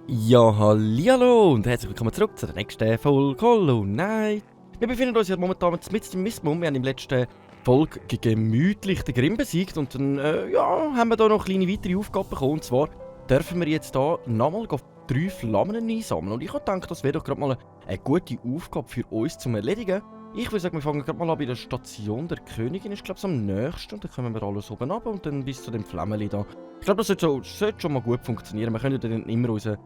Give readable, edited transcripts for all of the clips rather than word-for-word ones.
Ja, hallihallo und herzlich willkommen zurück zu der nächsten Folge Hollow Knight. Wir befinden uns ja momentan mit dem Mistmum. Wir haben im letzten Folge gemütlich den Grimm besiegt und dann haben wir da noch kleine weitere Aufgaben bekommen. Und zwar dürfen wir jetzt hier nochmal 3 Flammen einsammeln. Und ich habe gedacht, das wäre doch gerade mal eine gute Aufgabe für uns zum Erledigen. Ich würde sagen, wir fangen gerade mal an bei der Station der Königin. Ich glaube, es am nächsten. Und dann kommen wir alles oben runter und dann bis zu dem Flämmchen da. Ich glaube, das sollte schon mal gut funktionieren. Wir können ja dann immer unser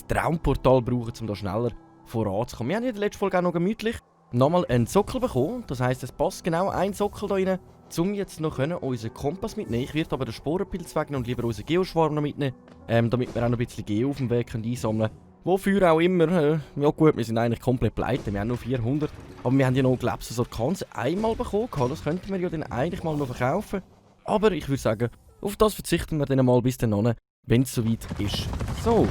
Traumportal brauchen, um da schneller voranzukommen. Wir haben in der letzten Folge auch noch gemütlich nochmal einen Sockel bekommen. Das heisst, es passt genau ein Sockel da rein, um jetzt noch unseren Kompass mitnehmen. Ich werde aber den Sporenpilz wegnehmen und lieber unseren Geoschwarm noch mitnehmen, damit wir auch noch ein bisschen Geo auf dem Weg einsammeln können. Wofür auch immer. Ja gut, wir sind eigentlich komplett pleite. Wir haben nur 400. Aber wir haben ja noch, glaube ich, das Orkans einmal bekommen. Das könnten wir ja dann eigentlich mal noch verkaufen. Aber ich würde sagen, auf das verzichten wir dann mal bis dann, wenn es soweit ist. So.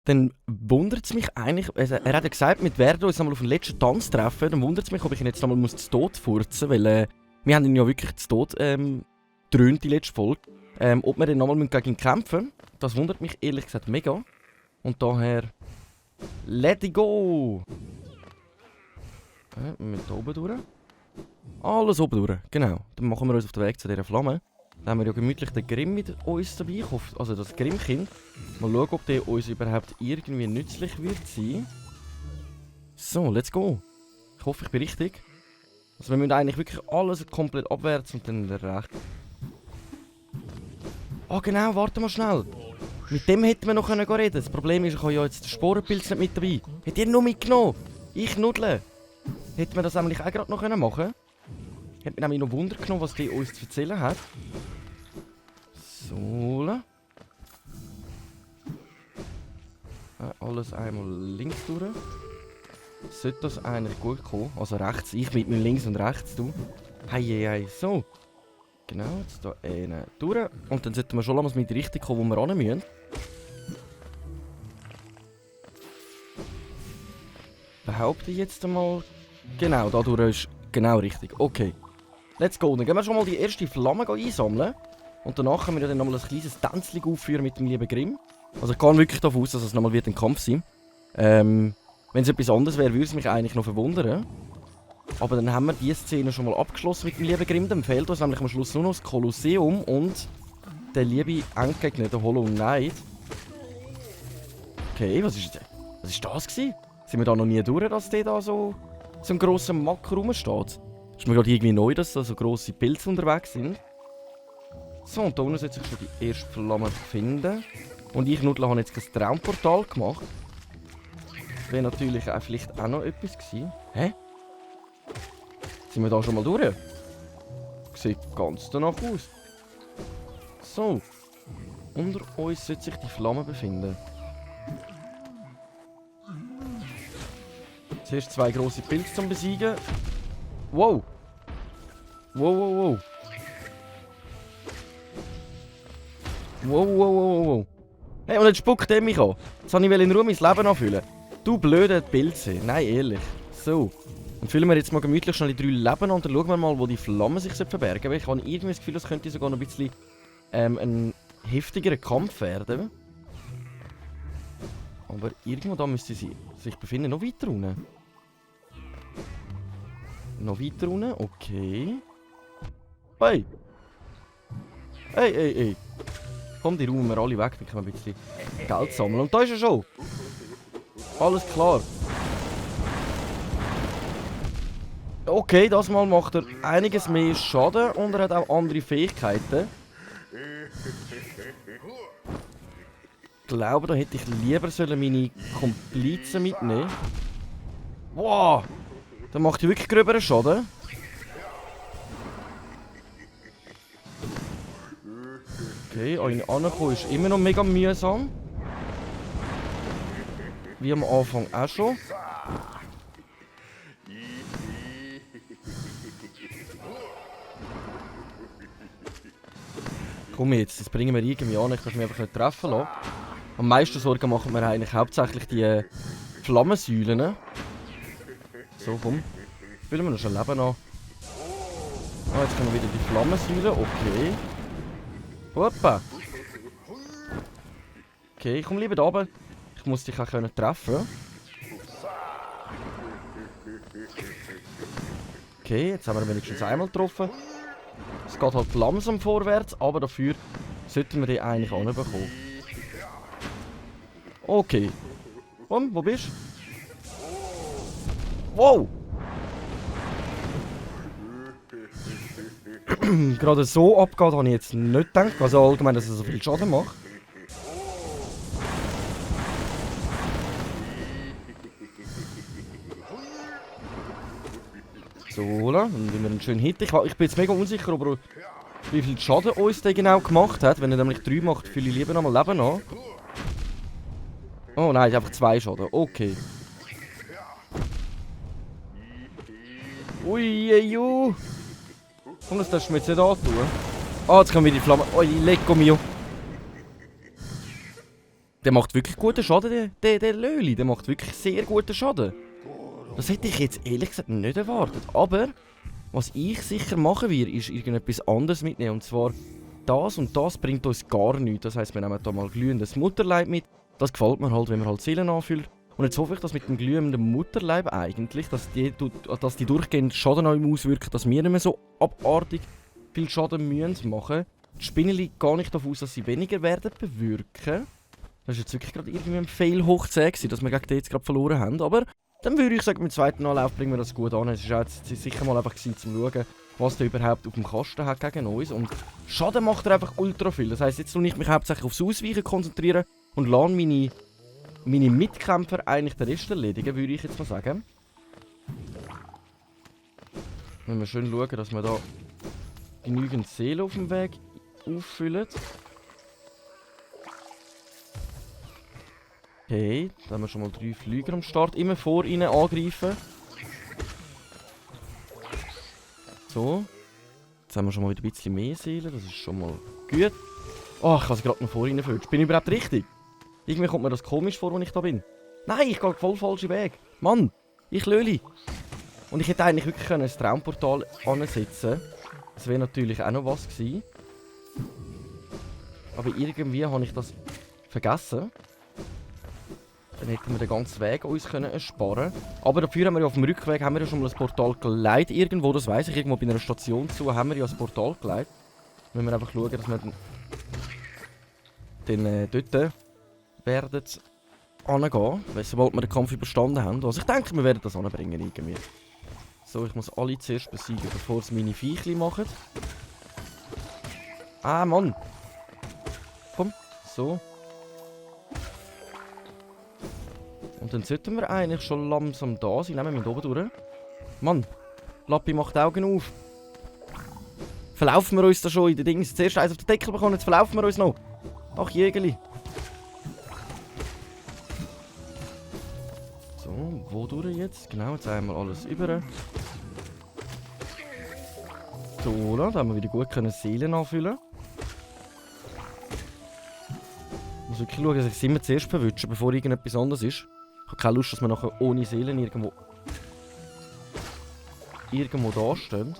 Dann wundert es mich eigentlich, also er hat ja gesagt, wir werden uns einmal auf den letzten Tanz treffen. Dann wundert es mich, ob ich ihn jetzt einmal zu Tod furzen muss, weil wir haben ihn ja wirklich zu Tod gedröhnt, die letzte Folge. Ob wir dann nochmal gegen ihn kämpfen, das wundert mich ehrlich gesagt mega. Und daher, let's go! Wir müssen hier oben durch. Alles oben durch, genau. Dann machen wir uns auf den Weg zu dieser Flamme. Dann haben wir ja gemütlich den Grimm mit uns dabei. Ich hoffe, also das Grimmkind. Mal schauen, ob der uns überhaupt irgendwie nützlich wird sein. So, let's go. Ich hoffe, ich bin richtig. Also wir müssen eigentlich wirklich alles komplett abwärts und dann rechts. Oh genau, warte mal schnell. Mit dem hätten wir noch reden können. Das Problem ist, ich habe ja jetzt den Sporenpilz nicht mit dabei. Hätte ihr nur mitgenommen? Ich Nudle. Hätten wir das nämlich auch gerade noch machen können. Hätte mich nämlich noch Wunder genommen, was die uns zu erzählen hat. So. Alles einmal links durch. Sollte das eigentlich gut kommen. Also rechts. Ich mit mir links und rechts tun. Hei. So. Genau, jetzt hier einen durch. Und dann sollten wir schon mal mit der Richtung kommen, wo wir hin müssen. Behaupte ich jetzt einmal. Genau, da durch ist genau richtig. Okay. Let's go. Dann gehen wir schon mal die erste Flamme einsammeln. Und danach können wir dann nochmal ein kleines Tänzchen aufführen mit dem lieben Grimm. Also ich gehe wirklich davon aus, dass es nochmal ein Kampf sein wird. Wenn es etwas anderes wäre, würde es mich eigentlich noch verwundern. Aber dann haben wir diese Szene schon mal abgeschlossen mit dem lieben Grimm. Dann fehlt uns nämlich am Schluss nur noch das Kolosseum und der liebe Endgegner, der Hollow Knight. Okay, was ist das gewesen? Sind wir da noch nie durch, dass der da so ein grosser Macker rumsteht? Ist mir gerade irgendwie neu, dass da so grosse Pilze unterwegs sind. So, und da unten sollte sich schon die erste Flamme befinden. Und ich, Nudler, habe jetzt kein Traumportal gemacht. Das wäre natürlich auch vielleicht auch noch etwas gewesen. Hä? Sind wir da schon mal durch? Sieht ganz danach aus. So. Unter uns sollte sich die Flamme befinden. Zuerst 2 grosse Pilze zum Besiegen. Wow. Wow. Wow. Hey, und jetzt spuckt er mich an. Jetzt wollte ich in Ruhe mein Leben anfüllen. Du blöde Pilze. Nein, ehrlich. So. Dann füllen wir jetzt mal gemütlich schnell die 3 Leben an und dann schauen wir mal, wo die Flamme sich verbergen. Weil ich habe irgendwie das Gefühl, das könnte sogar noch ein bisschen ein heftigerer Kampf werden. Aber irgendwo da müsste sie sich befinden. Noch weiter unten. Noch weiter unten, okay. Hey. Komm, die räumen wir alle weg, dann können wir ein bisschen Geld sammeln. Und da ist er schon. Alles klar. Okay, das Mal macht er einiges mehr Schaden und er hat auch andere Fähigkeiten. Ich glaube, da hätte ich lieber meine Komplizen mitnehmen. Wow! Der macht ja wirklich gröberen Schaden. Okay, an ihn ankommen ist immer noch mega mühsam. Wie am Anfang auch schon. Komm jetzt, das bringen wir irgendwie an, ich darf mich einfach nicht treffen lassen. Am meisten Sorgen machen wir eigentlich hauptsächlich die Flammensäulen. So, komm. Füllen wir noch schon Leben an. Ah, jetzt kommen wieder die Flammensäulen. Okay. Hoppa. Okay, komm lieber da runter. Ich muss dich auch treffen. Okay, jetzt haben wir wenigstens einmal getroffen. Es geht halt langsam vorwärts, aber dafür sollten wir die eigentlich anbekommen. Okay. Komm, wo bist du? Wow! Gerade so abgeht, habe ich jetzt nicht gedacht. Also allgemein, dass er so viel Schaden macht. So, dann nehmen wir einen schönen Hit. Ich bin jetzt mega unsicher, aber wie viel Schaden uns der genau gemacht hat. Wenn er nämlich 3 macht, fülle ich lieber nochmal Leben an. Oh nein, einfach 2 Schaden. Okay. Ui. Komm, das darfst du mir jetzt nicht antun. Ah, jetzt kommen wieder die Flammen. Ui, lecco mio. Der macht wirklich guten Schaden, der Löli. Der macht wirklich sehr guten Schaden. Das hätte ich jetzt ehrlich gesagt nicht erwartet. Aber, was ich sicher machen werde, ist irgendetwas anderes mitnehmen. Und zwar, das und das bringt uns gar nichts. Das heisst, wir nehmen hier mal glühendes Mutterleib mit. Das gefällt mir halt, wenn man halt Seelen anfüllt. Und jetzt hoffe ich, dass mit dem glühenden Mutterleib eigentlich, dass die durchgehend Schaden an ihm auswirken, dass wir nicht mehr so abartig viel Schaden müssen machen. Die Spinneli gar nicht davon aus, dass sie weniger werden bewirken. Das ist jetzt wirklich gerade irgendwie ein Fail hoch 10 gewesen, dass wir gegen die jetzt gerade verloren haben. Aber dann würde ich sagen, mit dem zweiten Anlauf bringen wir das gut an. Es war jetzt sicher mal einfach gewesen, zum schauen, was der überhaupt auf dem Kasten hat gegen uns. Und Schaden macht er einfach ultra viel. Das heisst, jetzt soll ich mich hauptsächlich aufs Ausweichen konzentrieren und lasse meine Mitkämpfer eigentlich den Rest erledigen, würde ich jetzt mal sagen. Wenn wir schön schauen, dass wir da genügend Seelen auf dem Weg auffüllen. Okay, dann haben wir schon mal 3 Flüger am Start. Immer vor ihnen angreifen. So. Jetzt haben wir schon mal wieder ein bisschen mehr Seelen. Das ist schon mal gut. Oh, ich habe sie gerade noch vor ihnen gefüllt. Bin ich überhaupt richtig? Irgendwie kommt mir das komisch vor, wenn ich da bin. Nein, ich gehe voll falschen Weg. Mann, ich Löli. Und ich hätte eigentlich wirklich ein Traumportal ansetzen können. Das wäre natürlich auch noch was gewesen. Aber irgendwie habe ich das vergessen. Dann hätten wir den ganzen Weg uns ersparen können. Aber dafür haben wir ja auf dem Rückweg haben wir ja schon mal ein Portal geleitet. Irgendwo, das weiss ich, irgendwo bei einer Station zu, haben wir ja ein Portal geleitet. Müssen wir einfach schauen, dass wir dann dort werden angehen, sobald wir den Kampf überstanden haben. Also ich denke, wir werden das anbringen irgendwie. So, ich muss alle zuerst besiegen, bevor es meine Viechli machen. Ah, Mann! Komm, so. Und dann sollten wir eigentlich schon langsam da sein. Nehmen wir oben durch. Mann, Lappi macht die Augen auf. Verlaufen wir uns da schon in den Dings. Zuerst eins auf den Deckel bekommen, jetzt verlaufen wir uns noch. Ach, Jägerli. So, wo durch jetzt? Genau, jetzt einmal alles über. So, da haben wir wieder gut Seelen anfüllen. Ich muss wirklich schauen, dass ich es immer zuerst verwünsche, bevor irgendetwas anderes ist. Ich habe keine Lust, dass wir nachher ohne Seelen irgendwo dastehen.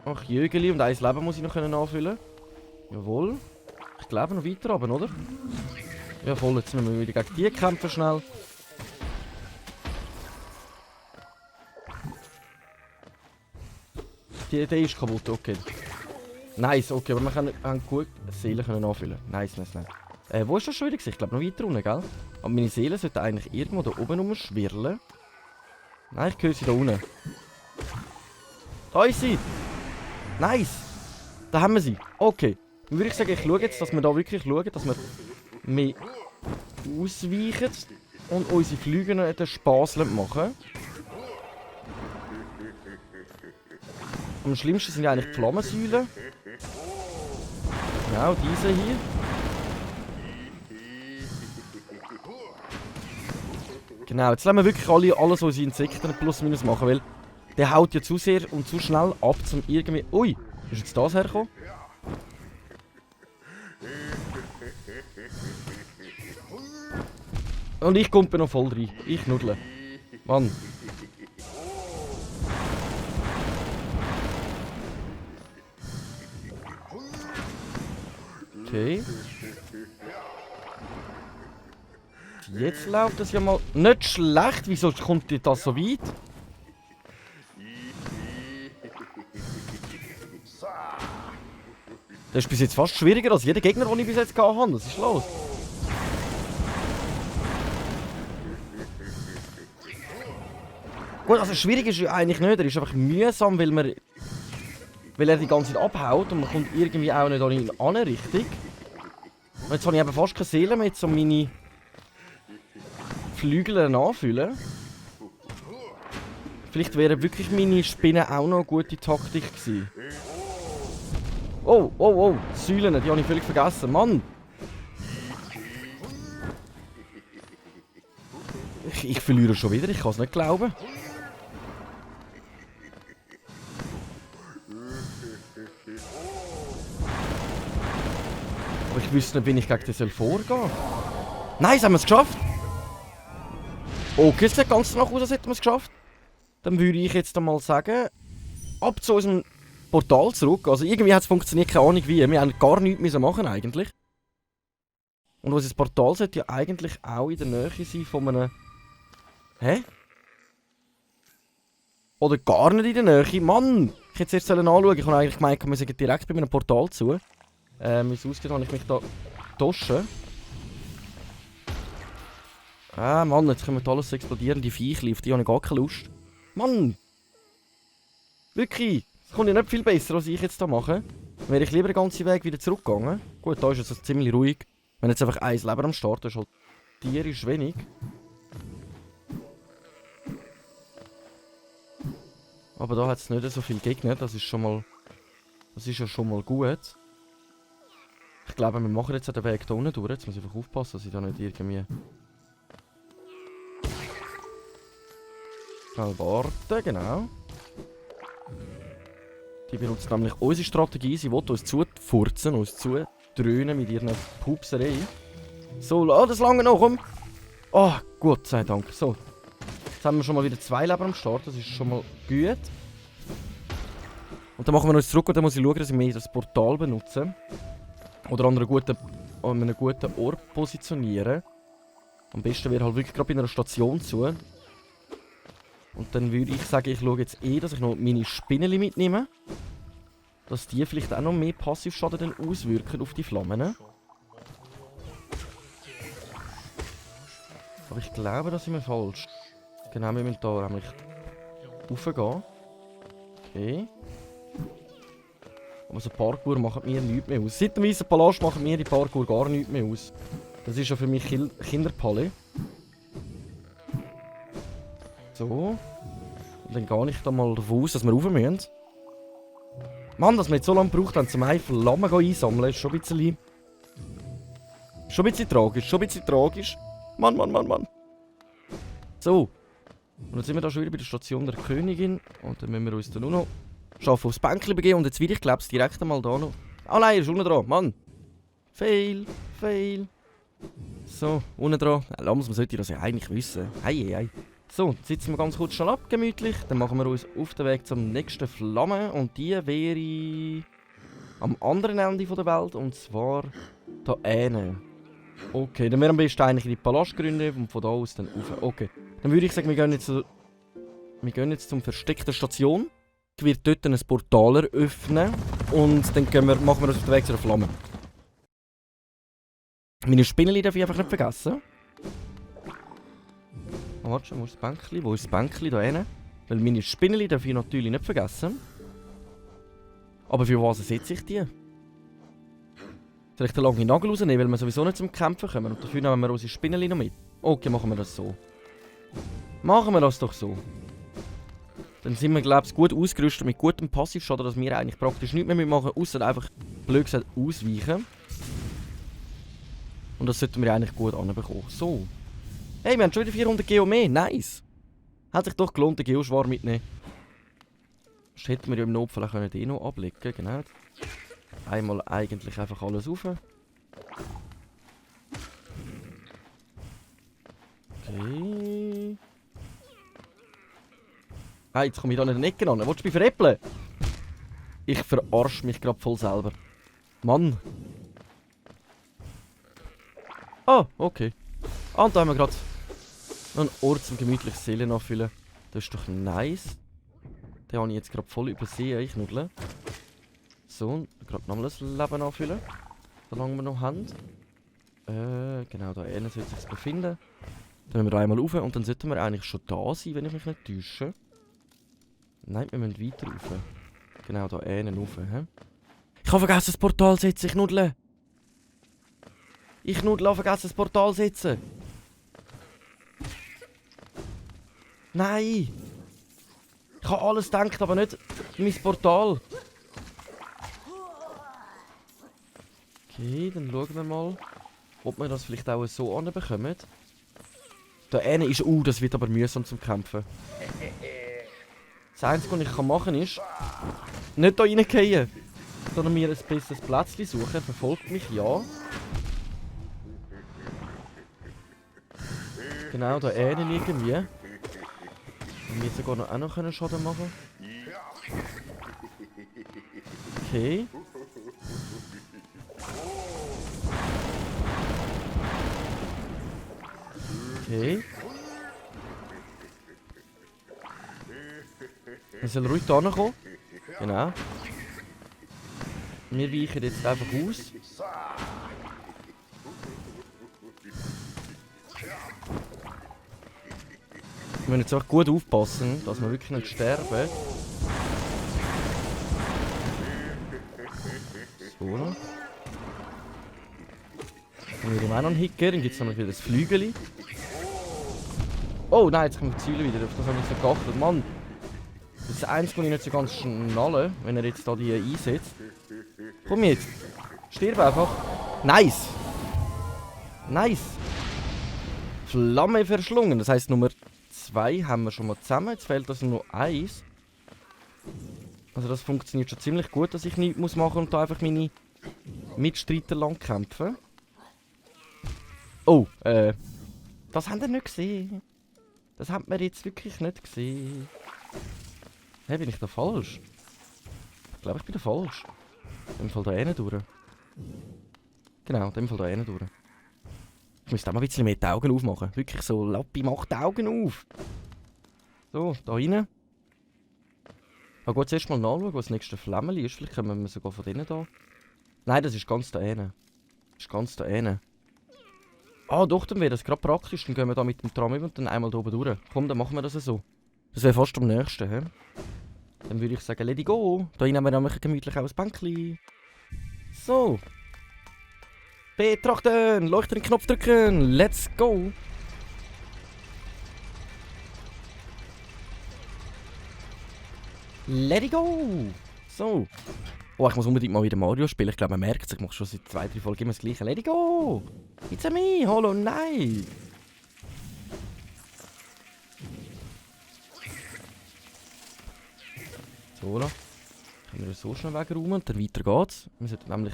Ach, Jögeli, und ein Leben muss ich noch anfüllen. Jawohl. Ich glaube noch weiter runter, oder? Ja, voll. Jetzt müssen wir wieder gegen die kämpfen schnell. Der ist kaputt, okay. Nice, okay, aber wir haben gut Seelen anfüllen. Nice. Wo ist das schon wieder? Ich glaube noch weiter unten, gell? Aber meine Seelen sollten eigentlich irgendwo da oben rumschwirren. Nein, ich höre sie da unten. Da ist sie! Nice! Da haben wir sie. Okay. Dann würde ich sagen, ich schaue jetzt, dass wir da wirklich schauen, dass wir mehr ausweichen und unsere Flüge noch den Spass machen. Am schlimmsten sind ja eigentlich die Flammensäulen. Genau, diese hier. Genau, jetzt lassen wir wirklich alles unsere Insekten plus minus machen, weil der haut ja zu sehr und zu schnell ab, zum irgendwie... Ui, ist jetzt das hergekommen? Und ich komme noch voll rein. Ich nudle. Mann. Okay. Jetzt läuft das ja mal nicht schlecht. Wieso kommt das so weit? Das ist bis jetzt fast schwieriger als jeder Gegner, den ich bis jetzt hatte. Was ist los? Gut, also schwierig ist er eigentlich nicht. Er ist einfach mühsam, weil er die ganze Zeit abhaut und man kommt irgendwie auch nicht an ihn an, richtig. Und jetzt habe ich eben fast keine Seele mehr, um meine Flügel anzufüllen. Vielleicht wäre wirklich meine Spinne auch noch eine gute Taktik gewesen. Oh, oh, oh, Säulen, die habe ich völlig vergessen. Mann! Ich verliere schon wieder, ich kann es nicht glauben. Aber ich wüsste nicht, wie ich gegen den vorgehen soll. Nice, haben wir es geschafft! Okay, es sieht ganz danach aus, als hätten wir es geschafft. Dann würde ich jetzt einmal sagen, ab zu unserem Portal zurück. Also irgendwie hat es funktioniert, keine Ahnung wie. Wir haben gar nichts müssen machen eigentlich. Und unser Portal sollte ja eigentlich auch in der Nähe sein von einem... Hä? Oder gar nicht in der Nähe? Mann! Ich hätte es erst anschauen. Ich habe eigentlich gemeint, wir sind direkt bei einem Portal zu. Wie es aussieht, habe ich mich da getauscht. Ah, Mann, jetzt kommen alles explodieren. Die Viecher, auf die habe ich gar keine Lust. Mann! Wirklich! Es kommt ja nicht viel besser, als ich jetzt da mache. Dann wäre ich lieber den ganzen Weg wieder zurückgegangen. Gut, da ist es also ziemlich ruhig. Wenn jetzt einfach ein Leben am Start ist, halt tierisch wenig. Aber da hat es nicht so viele Gegner, das ist schon mal... Das ist ja schon mal gut. Ich glaube, wir machen jetzt den Weg da unten durch. Jetzt muss ich einfach aufpassen, dass ich da nicht irgendwie... Schnell warten, genau. Die benutzt nämlich unsere Strategie. Sie will uns zufurzen, uns zudröhnen mit ihren Pupsereien. So, das lange noch, komm! Oh, Gott sei Dank. So. Jetzt haben wir schon mal wieder 2 Leben am Start, das ist schon mal gut. Und dann machen wir uns zurück und dann muss ich schauen, dass ich mehr das Portal benutze. Oder an einem guten Ort positionieren. Am besten wäre halt wirklich gerade bei einer Station zu. Und dann würde ich sagen, ich schaue jetzt dass ich noch meine Spinneli mitnehme. Dass die vielleicht auch noch mehr Passivschaden dann auswirken auf die Flammen. Aber ich glaube, das sind wir falsch. Genau, wir müssen da nämlich raufgehen. Okay. Aber so Parkour macht mir nichts mehr aus. Seit dem weißen Palast machen mir die Parkour gar nichts mehr aus. Das ist ja für mich Kinderpalle. So. Und dann gehe ich da mal davon aus, dass wir rauf müssen. Mann, dass wir jetzt so lange gebraucht haben, um eine Flamme einsammeln, ist schon ein bisschen... Schon ein bisschen tragisch, schon ein bisschen tragisch. Mann, Mann, Mann, Mann. So. Und jetzt sind wir da schon wieder bei der Station der Königin. Und dann müssen wir uns dann nur noch schaffen aufs Bänkchen begeben. Und jetzt will ich, glaube ich, direkt einmal da noch... Ah nein, er ist unten dran, Mann. Fail, fail. So, unten dran. Man sollte das ja eigentlich wissen. Hei, hei, hei. So, jetzt sitzen wir ganz kurz schnell ab, gemütlich. Dann machen wir uns auf den Weg zum nächsten Flamme. Und die wäre am anderen Ende der Welt. Und zwar da hinten. Okay, dann wäre am besten eigentlich in die Palast gründen und von da aus dann rauf. Okay, dann würde ich sagen, wir gehen jetzt zum versteckten Station. Ich werde dort ein Portal eröffnen. Und dann machen wir uns auf den Weg zu der Flamme. Meine Spinneli darf ich einfach nicht vergessen. Oh, warte schon, wo ist das Bänkchen? Wo ist das Bänkchen? Da hinten. Weil meine Spinneli darf ich natürlich nicht vergessen. Aber für was setze ich die? Soll ich den langen Nagel rausnehmen, weil wir sowieso nicht zum Kämpfen kommen? Und dafür nehmen wir unsere Spinneli noch mit. Okay, machen wir das so. Machen wir das doch so. Dann sind wir, glaube ich, gut ausgerüstet mit gutem Passivschaden, dass wir eigentlich praktisch nichts mehr machen müssen, außer einfach, blöd gesagt, ausweichen. Und das sollten wir eigentlich gut anbekommen. So. Hey, wir haben schon wieder 400 Geo mehr. Nice. Hat sich doch gelohnt, den Geoschwarm mitnehmen. Das hätten wir ja im Notfall auch den noch ablegen, genau. Einmal eigentlich einfach alles rauf. Okay. Ah, jetzt komme ich da nicht in den Ecken an. Willst du mich veräppeln? Ich verarsche mich gerade voll selber. Mann. Ah, okay. Ah, und da haben wir gerade einen Ort zum gemütlich Seelen nachfüllen. Das ist doch nice. Den habe ich jetzt gerade voll übersehen, ich nudle. So, gerade nochmal ein Leben anfüllen. Solange wir noch haben. Genau, da innen sollte es sich befinden. Dann müssen wir da einmal rauf und dann sollten wir eigentlich schon da sein, wenn ich mich nicht täusche. Nein, wir müssen weiter rauf. Genau, da innen rauf. He? Ich habe vergessen, das Portal zu setzen, ich nudle. Ich nudle, habe vergessen, das Portal zu setzen. Nein! Ich habe alles gedacht, aber nicht mein Portal. Okay, dann schauen wir mal, ob wir das vielleicht auch so anbekommen. Da eine ist... das wird aber mühsam zum Kämpfen. Das Einzige, was ich machen kann, ist... nicht hier reingehen, sondern mir ein besseres Plätzchen suchen. Verfolgt mich, ja. Genau, da eine irgendwie. Und wir sogar noch auch noch Schaden machen. Okay. Okay. Wir sollen ruhig da kommen. Genau. Wir weichen jetzt einfach aus. Wir müssen jetzt auch gut aufpassen, dass wir wirklich nicht sterben. So. Dann würde ich auch noch einen Hit geben, dann gibt es noch wieder das Flügel. Oh nein, jetzt kommen die Ziele wieder, auf das habe ich so geachtet. Mann, das ist das Einzige, was ich nicht so ganz schnalle, wenn er jetzt da die einsetzt. Komm jetzt, stirb einfach. Nice! Nice! Flamme verschlungen, das heisst Nummer 2 haben wir schon mal zusammen, jetzt fehlt also nur 1. Also das funktioniert schon ziemlich gut, dass ich nichts machen muss und da einfach meine Mitstreiter lang kämpfen. Oh, das haben wir nicht gesehen. Das haben wir jetzt wirklich nicht gesehen. Hä, bin ich da falsch? Ich glaube, ich bin da falsch. In dem Fall da hinten durch. Genau, in dem Fall da hinten durch. Ich müsste auch mal ein bisschen mehr die Augen aufmachen. Wirklich so, Lappi, mach die Augen auf. So, da rein. Ich gehe zuerst mal nachschauen, was das nächste Flämmchen ist. Vielleicht können wir sogar von denen da. Nein, das ist ganz da hinten. Das ist ganz da hinten. Ah, doch, dann wäre das gerade praktisch. Dann gehen wir da mit dem Tram über und dann einmal da oben durch. Komm, dann machen wir das so. Das wäre fast am nächsten, hä? Dann würde ich sagen, let go. Da haben wir nämlich gemütlich auch ein Bänkchen. So. Betrachten, leuchten, Knopf drücken, let's go. Let go. So. Oh, ich muss unbedingt mal wieder Mario spielen. Ich glaube, man merkt es. Ich mache schon seit 2-3 Folgen immer das gleiche. Let go. It's a me, Hollow Knight. So, da können wir so schnell wegräumen und dann weiter geht's. Wir sollten nämlich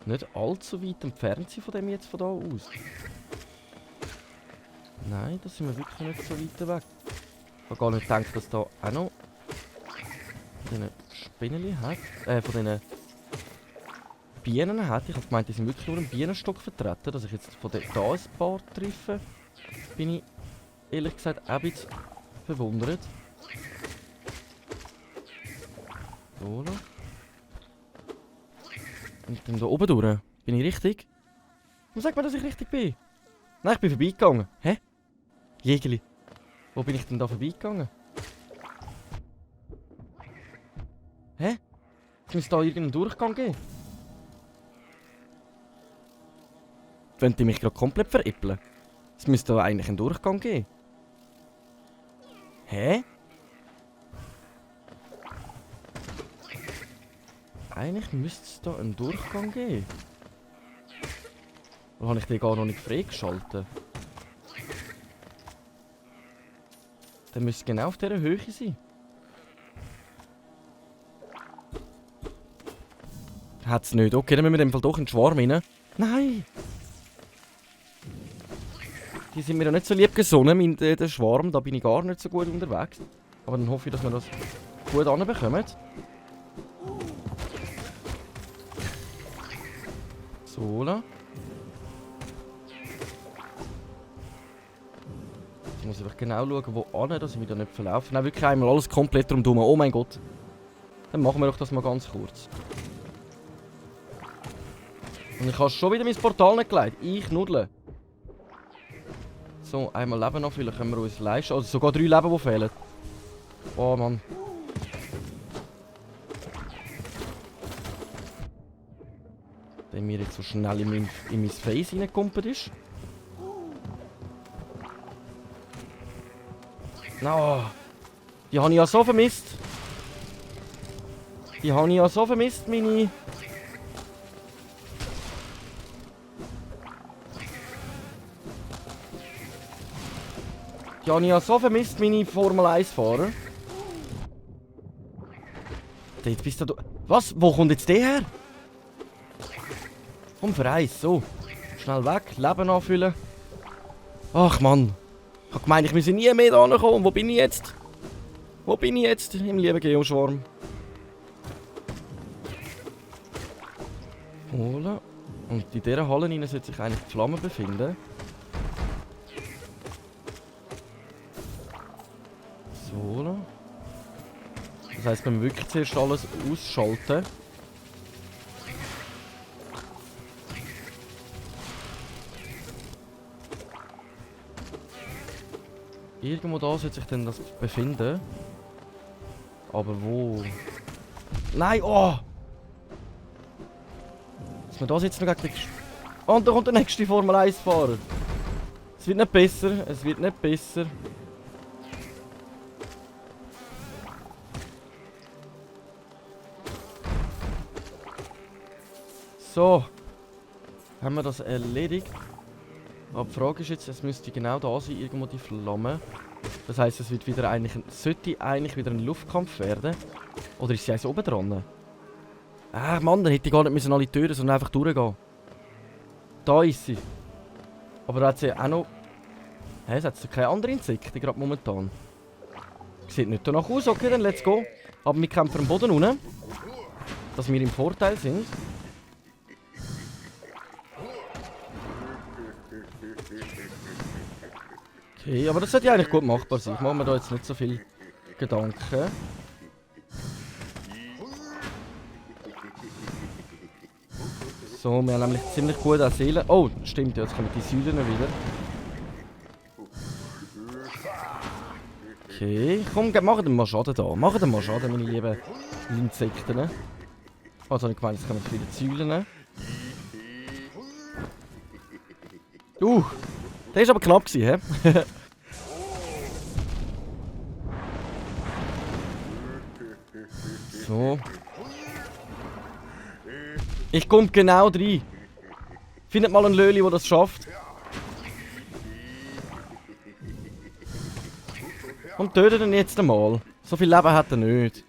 nicht allzu weit entfernt sein von dem jetzt von da aus. Nein, da sind wir wirklich nicht so weit weg. Ich habe gar nicht gedacht, dass da auch noch diese Spinneli hat. Von diesen Bienen hat. Ich habe gemeint, die sind wirklich nur im Bienenstock vertreten. Dass ich jetzt von da ein paar treffe, bin ich ehrlich gesagt auch ein bisschen verwundert. So, da. Und dann da oben durch. Bin ich richtig? Warum sagt man, dass ich richtig bin? Nein, ich bin vorbeigegangen. Hä? Jägerli. Wo bin ich denn da vorbeigegangen? Hä? Es müsste da irgendeinen Durchgang geben. Wollt ihr mich gerade komplett veräppeln? Es müsste da eigentlich einen Durchgang geben. Hä? Eigentlich müsste es da einen Durchgang geben. Oder habe ich den gar noch nicht freigeschaltet? Der müsste genau auf dieser Höhe sein. Hat es nicht. Okay, dann müssen wir in dem Fall doch in den Schwarm rein. Nein! Die sind mir ja nicht so lieb gesonnen, der Schwarm. Da bin ich gar nicht so gut unterwegs. Aber dann hoffe ich, dass wir das gut anbekommen. So, la. Jetzt muss ich einfach genau schauen, wo an, dass ich mich da nicht verlaufe. Nein, wirklich einmal alles komplett rundherum. Oh mein Gott. Dann machen wir doch das mal ganz kurz. Und ich habe schon wieder mein Portal nicht gelegt. Ich nuddle. So, einmal Leben nachfüllen können wir uns leisten. Also sogar 3 Leben, die fehlen. Oh Mann. Der mir jetzt so schnell in mein Face reingekumpelt ist. No. Die habe ich ja so vermisst. Die habe ich ja so vermisst, meine... Die habe ich ja so vermisst, meine Formel 1-Fahrer. Jetzt bist du... Was? Wo kommt jetzt der her? Komm, für eins. So. Schnell weg. Leben anfüllen. Ach, Mann. Ich habe gemeint, ich müsse nie mehr da kommen. Wo bin ich jetzt? Wo bin ich jetzt? Im lieben Geoschwarm. Holen. Und in dieser Halle rein sollte sich eigentlich die Flamme befinden. So. Das heisst, wir müssen wirklich zuerst alles ausschalten. Irgendwo da sollte sich dann das befinden. Aber wo? Nein, oh! Dass wir da jetzt noch gegen den... Oh, und da kommt der nächste Formel 1-Fahrer. Es wird nicht besser, es wird nicht besser. So. Haben wir das erledigt? Aber die Frage ist jetzt, es müsste genau da sein, irgendwo die Flamme. Das heisst, es wird wieder sollte eigentlich wieder ein Luftkampf werden. Oder ist sie eins oben dran? Ah, Mann, dann hätte ich gar nicht alle Türen, sondern einfach durchgehen. Da ist sie. Aber da hat sie auch noch... Hä, es hat keine anderen Insekten gerade momentan. Sieht nicht danach aus, okay, dann let's go. Aber wir kämpfen am Boden unten. Dass wir im Vorteil sind. Okay, aber das sollte ja eigentlich gut machbar sein. Ich mache mir da jetzt nicht so viel Gedanken. So, wir haben nämlich ziemlich gut an Seelen. Oh, stimmt, jetzt kommen die Säulen wieder. Okay, komm, machen wir mal Schaden da. Machen wir mal Schaden, meine lieben Insekten. Also, ich meine, jetzt kommen viele Säulen. Der war aber knapp, hä? So. Ich komme genau rein. Findet mal einen Löli, der das schafft. Und tötet ihn jetzt einmal. So viel Leben hat er nicht.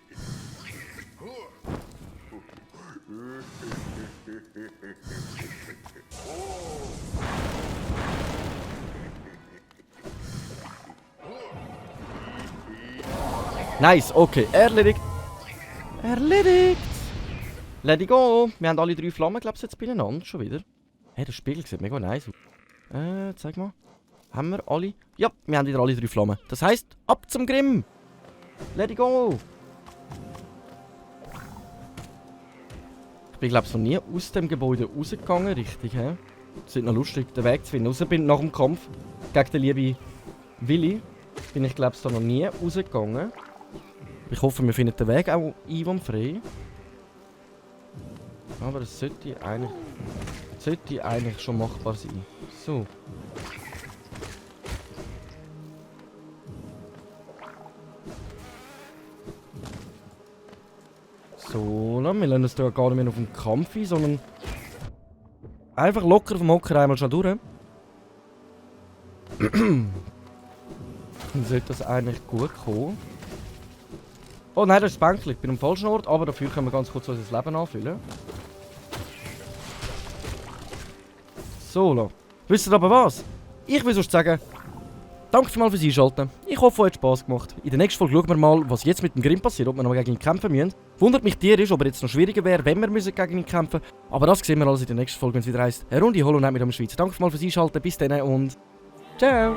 Nice, okay, erledigt. Erledigt. Let it go. Wir haben alle 3 Flammen, glaube ich, jetzt beieinander schon wieder. Hey, das Spiegel sieht mega nice aus. Zeig mal. Haben wir alle? Ja, wir haben wieder alle 3 Flammen. Das heisst, ab zum Grimm. Let it go. Ich bin, glaube ich, noch nie aus dem Gebäude rausgegangen, richtig, hä? Es wird noch lustig, den Weg zu finden. Außer bin nach dem Kampf gegen den lieben Willi. Bin ich, glaube ich, da noch nie rausgegangen. Ich hoffe, wir finden den Weg auch einwandfrei. Aber es sollte eigentlich schon machbar sein. So. So, wir lassen uns da gar nicht mehr auf den Kampf ein, sondern einfach locker vom Hocker einmal schon durch. Dann sollte das eigentlich gut kommen. Oh nein, das ist das Bänkchen. Ich bin am falschen Ort, aber dafür können wir ganz kurz unser Leben anfüllen. So, wisst ihr aber was? Ich will sonst sagen, danke vielmals fürs Einschalten. Ich hoffe, es hat Spass gemacht. In der nächsten Folge schauen wir mal, was jetzt mit dem Grimm passiert, ob wir noch gegen ihn kämpfen müssen. Wundert mich tierisch, ob er jetzt noch schwieriger wäre, wenn wir gegen ihn kämpfen müssen. Aber das sehen wir alles in der nächsten Folge, wenn es wieder heisst, eine Runde Hollow Knight mit der Schweiz. Danke vielmals fürs Einschalten, bis dann und ciao!